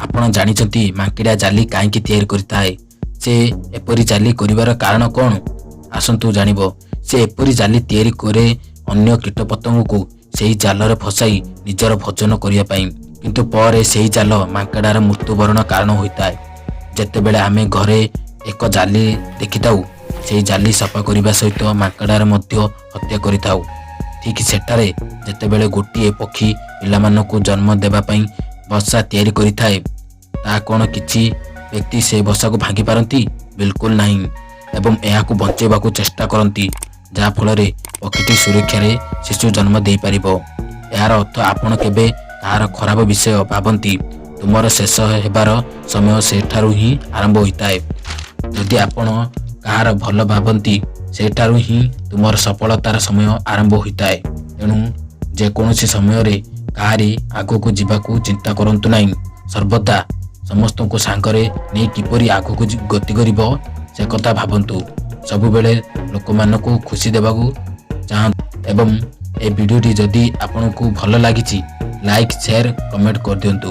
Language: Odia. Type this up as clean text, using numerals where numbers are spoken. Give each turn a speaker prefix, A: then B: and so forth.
A: ଆପଣ ଜାଣିଛନ୍ତି ମାଙ୍କିଡ଼ା ଜାଲି କାହିଁକି ତିଆରି କରିଥାଏ? ସେ ଏପରି ଜାଲି କରିବାର କାରଣ କ'ଣ? ଆସନ୍ତୁ ଜାଣିବ। ସେ ଏପରି ଜାଲି ତିଆରି କରେ ଅନ୍ୟ କୀଟପତଙ୍ଗକୁ ସେହି ଜାଲରେ ଫସାଇ ନିଜର ଭୋଜନ କରିବା ପାଇଁ। କିନ୍ତୁ ପରେ ସେହି ଜାଲ ମାଙ୍କଡ଼ାର ମୃତ୍ୟୁବରଣ କାରଣ ହୋଇଥାଏ। ଯେତେବେଳେ ଆମେ ଘରେ ଏକ ଜାଲି ଦେଖିଥାଉ, ସେହି ଜାଲି ସଫା କରିବା ସହିତ ମାଙ୍କଡ଼ାର ମଧ୍ୟ ହତ୍ୟା କରିଥାଉ। ଠିକ୍ ସେଠାରେ ଯେତେବେଳେ ଗୋଟିଏ ପକ୍ଷୀ ପିଲାମାନଙ୍କୁ ଜନ୍ମ ଦେବା ପାଇଁ ବସା ତିଆରି କରିଥାଏ, ତାହା କ'ଣ କିଛି ବ୍ୟକ୍ତି ସେ ବସାକୁ ଭାଙ୍ଗି ପାରନ୍ତି? ବିଲକୁଲ ନାହିଁ ଏବଂ ଏହାକୁ ବଞ୍ଚାଇବାକୁ ଚେଷ୍ଟା କରନ୍ତି, ଯାହାଫଳରେ ପକ୍ଷୀଟି ସୁରକ୍ଷାରେ ଶିଶୁ ଜନ୍ମ ଦେଇପାରିବ। ଏହାର ଅର୍ଥ, ଆପଣ କେବେ କାହାର ଖରାପ ବିଷୟ ଭାବନ୍ତି, ତୁମର ଶେଷ ହେବାର ସମୟ ସେଠାରୁ ହିଁ ଆରମ୍ଭ ହୋଇଥାଏ। ଯଦି ଆପଣ କାହାର ଭଲ ଭାବନ୍ତି, ସେଠାରୁ ହିଁ ତୁମର ସଫଳତାର ସମୟ ଆରମ୍ଭ ହୋଇଥାଏ। ତେଣୁ ଯେକୌଣସି ସମୟରେ କାହାରି ଆଗକୁ ଯିବାକୁ ଚିନ୍ତା କରନ୍ତୁ ନାହିଁ। ସର୍ବଦା ସମସ୍ତଙ୍କୁ ସାଙ୍ଗରେ ନେଇ କିପରି ଆଗକୁ ଗତି କରିବ, ସେ କଥା ଭାବନ୍ତୁ। ସବୁବେଳେ ଲୋକମାନଙ୍କୁ ଖୁସି ଦେବାକୁ ଚାହାନ୍ତୁ ଏବଂ ଏ ଭିଡ଼ିଓଟି ଯଦି ଆପଣଙ୍କୁ ଭଲ ଲାଗିଛି, ଲାଇକ୍, ସେୟାର, କମେଣ୍ଟ କରିଦିଅନ୍ତୁ।